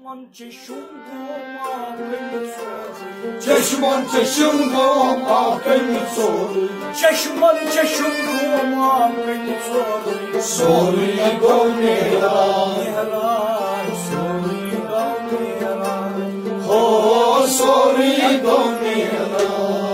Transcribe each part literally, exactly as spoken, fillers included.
چشمن چشم گوم آب کٔنۍ ژورُے۔ چشمن چشم گوم آب کٔنۍ ژورُے۔ چشمن چشم گوم آب کٔنۍ ژورُے۔ سورُے گوٚو نیران۔ نیران، سورُے گوٚو نیران۔ ہو، سورُے گوٚو نیران۔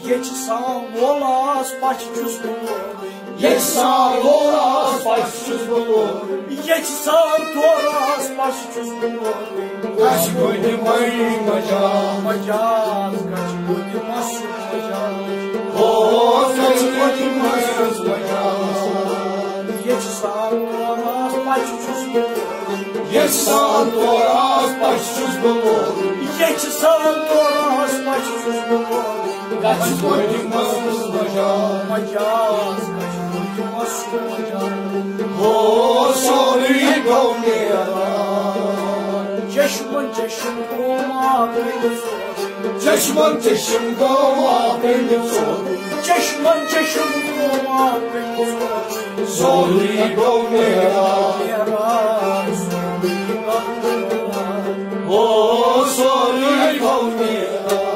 ییٚتہِ سان وولاس پچھ چھُس بہٕ لورُے۔ ییٚتہِ سان وولاس پچھ چھُس بہٕ لورُے۔ ییٚتہِ سان توراس پچھ چھُس بہٕ لورُے۔ کچھ گوٚدِ مٔنٛزۍ مجاز۔ مجاز، کچھ گوٚدِ مَسُک مجاز۔ او، کچھ گوٚدِ مَسُک مجاز۔ ییٚتہِ سان توراس پچھ چھُس بہٕ لورُے۔ ییٚتہِ سان توراس پچھ چھُس بہٕ لورُے۔ ییٚتہِ سان توراس پچھ چھُس بہٕ لورُے۔ کچھ گوٚدِ مَسُک مجاز۔ مجاز، کچھ گوٚدِ مَسُک مجاز۔ او، سورُے گوٚو نیران۔ چشمن چشم گوم آب کٔنۍ ژورُے۔ چشمن چشم گوم آب کٔنۍ ژورُے۔ چشمن چشم گوم آب کٔنۍ ژورُے۔ سورُے گوٚو نیران۔ نیران، سورُے گوٚو نیران۔ او، سورُے گوٚو نیران۔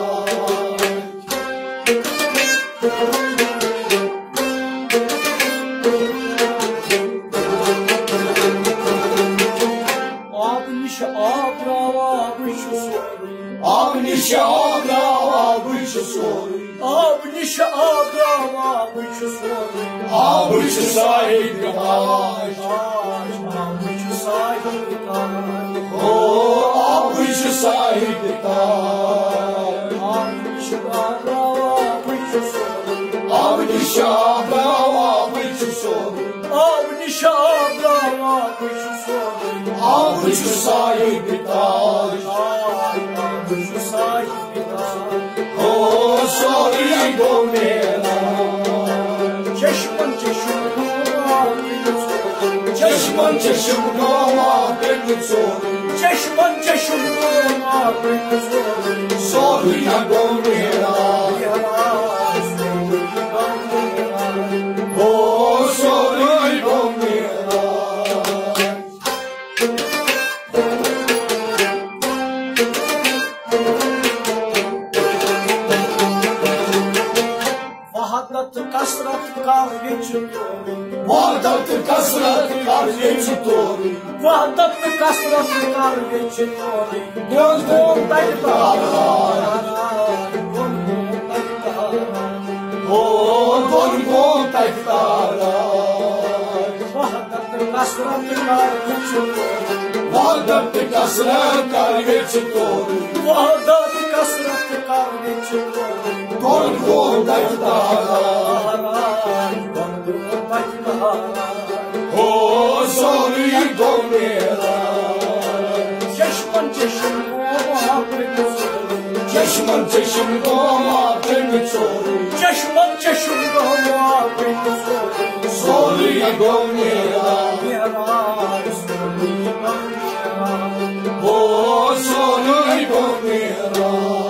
آبہٕ نِش آب درٛاو، آبٕے چھُ سورُے۔ آبہٕ نِش آب درٛاو، آبٕے چھُ سورُے۔ آبہٕ نِش آب درٛاو، آبٕے چھُ سورُے۔ آبٕے چھُ ساحِل تہٕ تاج۔ تاج، آبٕے چھُ ساحِل تہٕ تاج۔ او، آبٕے چھُ ساحِل تہٕ تاج۔ آبہٕ نِش آب درٛاو، آبٕے چھُ سورُے۔ آبہٕ نِش آب درٛاو، آبٕے چھُ سورُے۔ آبہٕ نِش آب درٛاو، آبٕے چھُ سورُے۔ آبٕے چھُ ساحِل تہٕ تاج۔ تاج، آبٕے چھُ ساحِل تہٕ تاج۔ او، سورُے گوٚو نیران۔ چشمن چشم گوم آب کٔنۍ ژورُے۔ چشمن چشم گوم آب کٔنۍ ژورُے۔ چشمن چشم گوم آب کٔنۍ ژورُے۔ سورُے گوٚو نیران۔ نیران، سورُے گوٚو نیران۔ او، سورُے گوٚو نیران۔ وحدت کثرت کر ویچھ تورٕے۔ وحدت کثرت کر ویچھ تورٕے۔ وحدت کثرت کر ویچھ تورٕے۔ گوٚو گوٚو تَتہِ تاران۔ گوٚو گوٚو تَتہِ تاران۔ او، گوٚو گوٚو تَتہِ تاران۔ وحدت کثرت کر ویچھ تورٕے۔ وحدت کثرت کر ویچھ تورٕے۔ وحدت کثرت کر ویچھ تورٕے۔ گوٚو گوٚو تَتہِ تاران۔ ہو، سورُے گوٚو نیران۔ چشمن چشم گوم آب کٔنۍ ژورُے۔ چشمن چشم گوم آب کٔنۍ ژورُے۔ چشمن چشم گوم آب کٔنۍ ژورُے۔ سورُے گوٚو نیران۔ نیران، سورُے گوٚو نیران۔ ہو، سورُے گوٚو نیران۔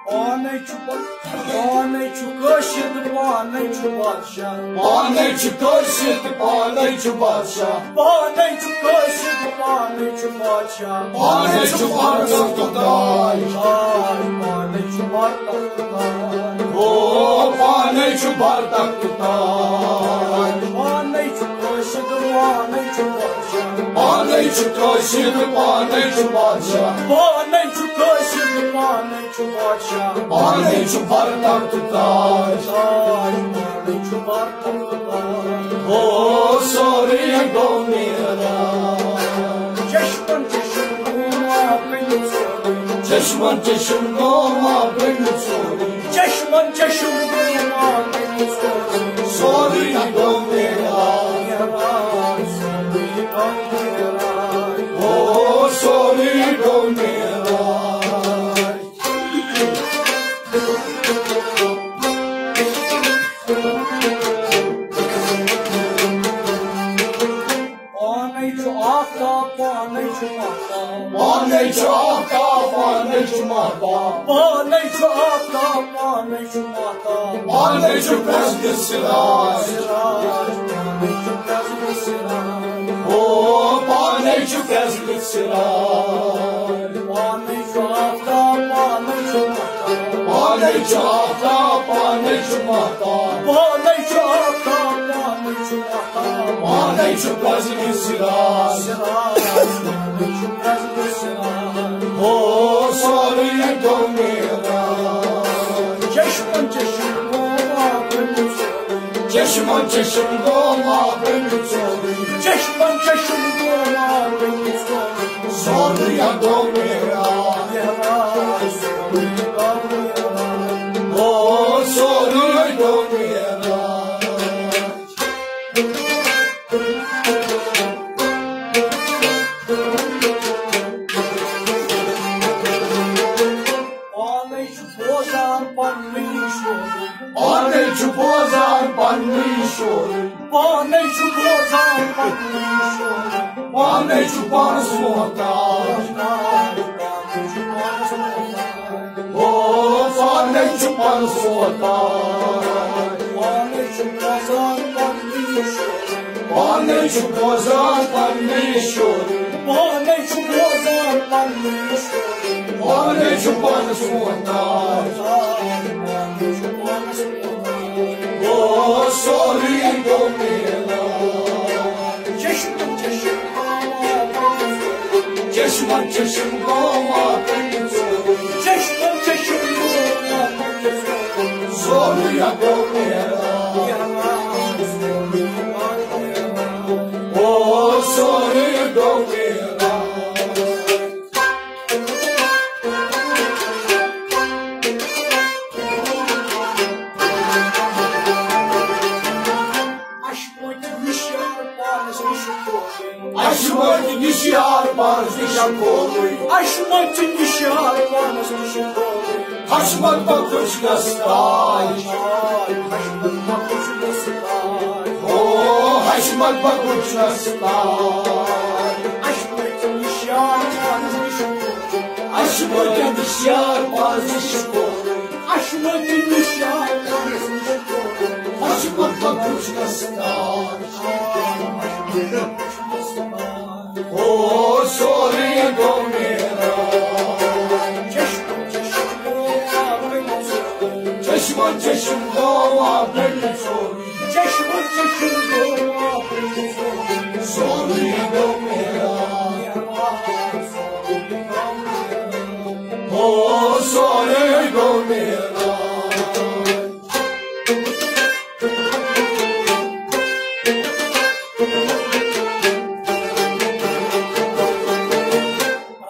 پانے چھُ با-، پانے چھُ کٲشِر تہٕ پانے چھُ بادشاہ۔ پانے چھُ کٲشِر تہٕ پانے چھُ بادشاہ۔ پانے چھُ کٲشِر تہٕ پانے چھُ بادشاہ۔ پانے چھُ برتخت تہٕ تاج۔ تاج، پانے چھُ برتخت تہٕ تاج۔ او، پانے چھُ برتخت تہٕ تاج۔ پانے چھُ کٲشِر تہٕ پانے چھُ بادشاہ۔ پانے چھُ کٲشِر تہٕ پانے چھُ بادشاہ۔ پانے چھُ کٲشِر تہٕ پانے چھُ بادشاہ۔ پانے چھُ برتخت تہٕ تاج۔ تاج، پانے چھُ برتخت تہٕ تاج۔ او، سورُے گوٚو نیران۔ چشمن چشم گوم آب کٔنۍ ژورُے۔ چشمن چشم گوم آب کٔنۍ ژورُے۔ چشمن چشم گوم آب کٔنۍ ژورُے۔ سورُے گوٚو نیران۔ نیران، سورُے گوٚو نیران۔ او، سورُے گوٚو نیران۔ آفتاب، پانے چھُ ماہتاب۔ پانے چھُ آفتاب، پانے چھُ ماہتاب۔ پانے چھُ آفتاب، پانے چھُ ماہتاب۔ پانے چھُ پرٛزنہٕ سِراج۔ سِراج، پانے چھُ پرٛزنہٕ سِراج۔ او، پانے چھُ پرٛزنہٕ سِراج۔ پانے چھُ آفتاب، پانے چھُ ماہتاب۔ پانے چھُ آفتاب، پانے چھُ ماہتاب۔ پانے چھُ آفتاب، پانے چھُ ماہتاب۔ پانے چھُ پرٛزنہٕ سِراج۔ سِراج، پانے چھُ پرٛزنہٕ سِراج۔ او، سورُے گوٚو معراج۔ چشمن چشم گوٚو آب رٔنِتھ۔ چشمن چشم گوٚو آب رٔنِتھ۔ چشمن چشم گوٚو آب رٔنِتھ۔ سورُے گوٚو معراج۔ او، سورُے گوٚو معراج۔ پانے چھُ بوزان پننُے شورُے۔ پانے چھُ بوزان پننُے شورُے۔ پانے چھُ بوزان پننُے شورُے۔ پانے چھُ پانس محتاج۔ پانے چھُ پانس محتاج۔ او، پانے چھُ پانس محتاج۔ پانے چھُ بوزان پننُے شورُے۔ پانے چھُ بوزان پننُے شورُے۔ پانے چھُ بوزان پننُے شورُے۔ پانے چھُ پانس محتاج۔ پانے چھُ پانس محتاج۔ او، سورُے گوٚو معراج۔ چشمن چشم گوٚو آب۔ چشمن چشم گوٚو آب۔ چشمن چشم گوٚو آب۔ سورُے گوٚو معراج۔ او، سورُے گوٚو معراج۔ اَسہِ وٲتۍ نِشار پانَس نِش کھولٕے۔ اَسہِ وٲتۍ نِشار پانَس نِش کھولٕے۔ اَسہِ وٲتۍ نِشار پانَس نِش کھولٕے۔ حشمت بخش گژھِ تاج۔ حشمت بخش گژھِ تاج۔ او، حشمت بخش گژھِ تاج۔ اَسہِ وٲتۍ نِشار پانَس نِش کھولٕے۔ اَسہِ وٲتۍ نِشار پانَس نِش کھولٕے۔ اَسہِ وٲتۍ نِشار پانَس نِش کھولٕے۔ حشمت بخش گژھِ تاج۔ او، سورُے گوٚو معراج۔ چشمن چشم گوٚو آب رٔنِتھ سورُے۔ چشمن چشم گوٚو آب رٔنِتھ سورُے۔ سورُے گوٚو معراج۔ او، سورُے گوٚو معراج۔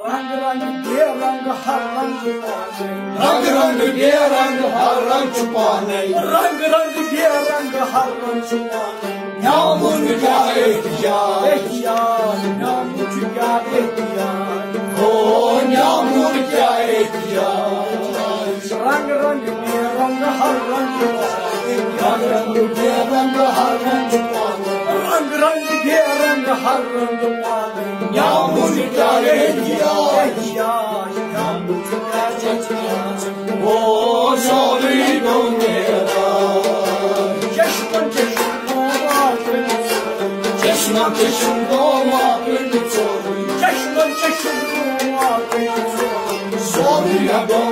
رنگ رنگ بے رنگ ہر رنگ پانے۔ رنگ رنگ بے رنگ ہر رنگ چھُ پانے۔ رنگ رنگ بے رنگ ہر رنگ چھُ پانے۔ نیامُن کیا احتیاط۔ احتیاط، نیامُن چھُ کیا احتیاط۔ او، نیامُن کیا احتیاط۔ رنگ رنگ بے رنگ ہر رنگ پانے۔ رنگ رنگ بے رنگ ہر رنگ پانے۔ رنگ رنگ بے رنگ ہر رنگ پانے۔ نیامُن کیا احتیاط۔ احتیاط، نیامُن چھُ کیا احتیاط۔ او، سورُے گوٚو معراج۔ چشمن چشم گوٚو آب رٔنِتھ۔ چشمن چشم گوٚو آب رٔنِتھ سورُے۔ چشمن چشم گوٚو آب رٔنِتھ سورُے۔ سورُے گوٚو